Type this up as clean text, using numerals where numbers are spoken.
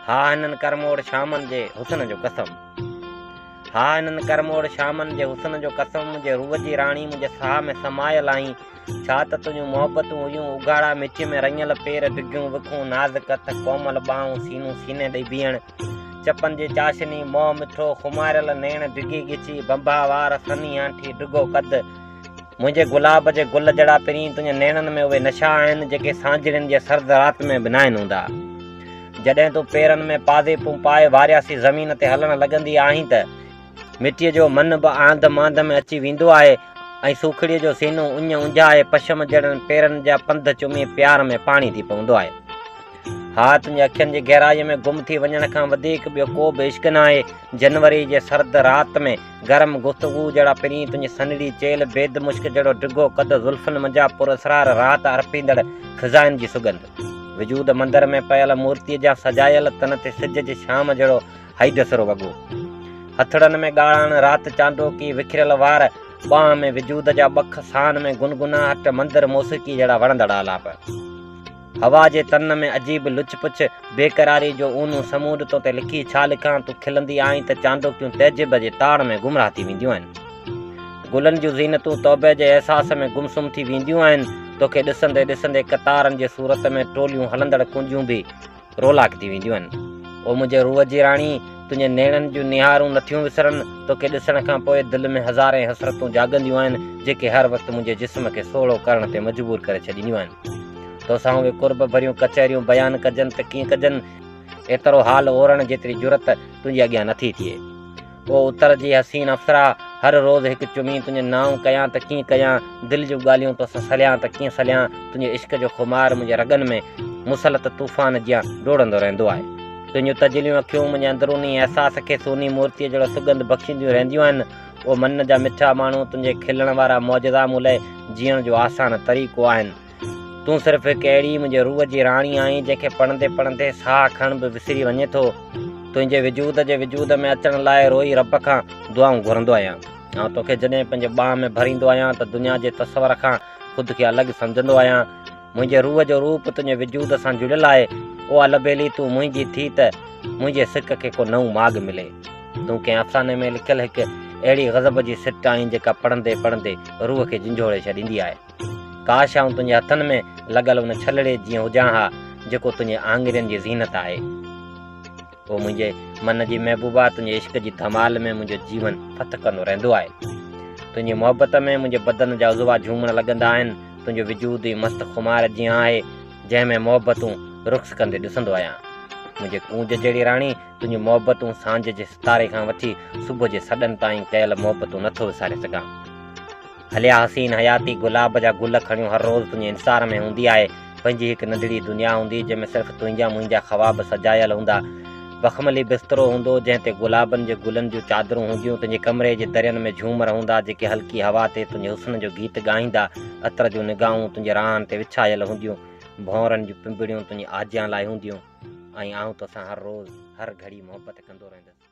ها هنن ڪرموڙ شامن جي حسن جو قسم. ها هنن ڪرموڙ شامن جي حسن جو قسم منهنجي روح جي راڻي منهنجي ساهه ۾ سمايل آهين. ڇا ته تنهنجون محبتون هيون اگهاڙا مٽيء ۾ رڱيل پير ڊگهيون وکون نازڪ هٿ ڪومل ٻانهون سينو سيني ڏئي بيهڻ چپن جي چاشني منهن مٺو خماريل نيڻ ڊگهي ڳچي ڀنڀا وار سنهي آنٺي ڊگهو قد منهنجي گلاب جي گل جهڙا پرين تنهنجي نيڻن ۾ اهي نشا آهن جيڪي سانجهڙين جي سرد رات ۾ به ناهن هوندا. جڏهن تون پيرن ۾ پازيپون پائي وارياسي زمين تي هلڻ لڳندي آهين ته مٽيء جو من به آنڌ مانڌ ۾ اچي ويندو آهي ۽ سوکڙيء جو سينو اڃ اونجهائي پشم جهڙن پيرن جا پنڌ چمي پيار ۾ پاڻي ٿي پوندو آهي. ها تنهنجي اکين جي گهرائيء ۾ گم ٿي وڃڻ کان وڌيڪ ٻيو ڪو به عشق ناهي. جنوريء جي سرد رات ۾ گرم گفتگو جهڙا پرين تنهنجي سنهڙي چيلهه، بيد مشڪ جهڙو ڊگهو قد، زلفن منجهان پراسرار راحت ارپيندڙ خزائن جي سڳنڌ. وجود مندر ۾ پيل مورتيء جيان سجايل تن تي سج جي شام جهڙو هيڊسرو وڳو. هٿڙن ۾ ڳاڙهاڻ رات چانڊوڪي، وکريل وار، ٻانهن ۾ وجود جا ٻک، ساهن ۾ گنگناهٽ، مندر موسيقيء جهڙا وڻندڙ آلاپ. هوا جي تن ۾ عجيب لچ پچ، بيقراري جو اونهون سمونڊ تو تي لکي ڇا لکان، تون کلندي آهين ته چانڊوڪيون تعجب جي تاڙ ۾ گمراهه ٿي وينديون آهن. گلن جون زينتون توبه جي احساس ۾ گمسم ٿي وينديون آهن. توکي ڏسندي ڏسندي قطارن جي صورت ۾ ٽوليون هلندڙ ڪونجون به رولاڪ ٿي وينديون آهن. او منهنجي روح جي راڻي، تنهنجي نيڻن جون نهارون نٿيون وسرن. توکي ڏسڻ کان پوء دل ۾ هزارين حسرتون جاڳنديون آهن، جيڪي هر وقت منهنجي جسم کي سوڙهو ڪرڻ تي مجبور ڪري ڇڏينديون آهن. توسان اهي قرب ڀريون ڪچهريون بيان ڪجن ته ڪيئن ڪجن؟ ايترو حال اورڻ جيتري جرئت تنهنجي اڳيان نٿي ٿئي. او اتر جي حسين اپسرا، هر روز هڪ چمي تنهنجي نانء ڪيان ته ڪيئن ڪيان؟ دل جون ڳالهيون توسان سليان ته ڪيئن سليان؟ تنهنجي عشق جو خمار منهنجي رڳن ۾ مسلط طوفان جيان ڊوڙندو رهندو آهي. تنهنجون تجليون اکيون منهنجي اندروني احساس کي سوني مورتيء جهڙو سڳنڌ بخشينديون رهنديون آهن. او من جا مٺا ماڻهو، تنهنجي کلڻ وارا معجزا مون لئه جيئڻ جو آسان طريقو آهن. تون صرف هڪ اهڙي منهنجي روح جي راڻي آهين، جنهن کي پڙهندي پڙهندي ساهه کڻڻ به وسري وڃي ٿو. تنهنجي وجود جي وجود ۾ اچڻ لاء روئي رب کان دعائون گهرندو آهيان. آئون توکي جڏهن پنهنجي ٻانهن ۾ ڀريندو آهيان ته دنيا جي تصور کان خود کي الڳ سمجهندو آهيان. منهنجي روح جو روپ تنهنجي وجود سان جڙيل آهي. او البيلي تون منهنجي ٿي ته منهنجي سڪ کي ڪو نئون ماڳ ملي. تون ڪنهن افساني ۾ لکيل هڪ اهڙي غضب جي سٽ آهين جيڪا پڙهندي پڙهندي روح کي جهنجهوڙي ڇڏيندي آهي. ڪاش آئون تنهنجي هٿن ۾ لڳل ان ڇلڙي جيئن هجان ها جيڪو تنهنجي آڱرين جي زينت آهي. او منهنجي من جي محبوبا تنهنجي عشق جي ڌمال ۾ منهنجو جيون ڦٿڪندو رهندو آهي. تنهنجي محبت ۾ منهنجي بدن جا عضوا جهومڻ لڳندا آهن. تنهنجو وجود ئي مست خمار جيان آهي جنهن ۾ محبتون رقص ڪندي ڏسندو آهيان. منهنجي ڪونج جهڙي راڻي تنهنجون محبتون سانجهه جي ستاري کان وٺي صبح جي سڏن تائين ڪيل محبتون نٿو وساري سگهان. هليا حسين حياتي گلاب جا گل کڻيو هر روز تنهنجي انتظار ۾ هوندي آهي. پنهنجي هڪ ننڍڙي دنيا هوندي جنهن ۾ صرف تنهنجا منهنجا خواب سجايل هوندا. بخملي بسترو هوندو جنهن تي گلابن جي گلن جون چادرون هونديون. تنهنجي ڪمري جي درين ۾ جهومر هوندا جيڪي هلڪي هوا تي تنهنجي حسن جو گيت ڳائيندا. عطر جون نگاهون تنهنجي راهن تي وڇايل هونديون. ڀونرن جون پنبڻيون تنهنجي آجيان لاء هونديون ۽ آئون توسان هر روز هر گهڙي محبت ڪندو رهندس.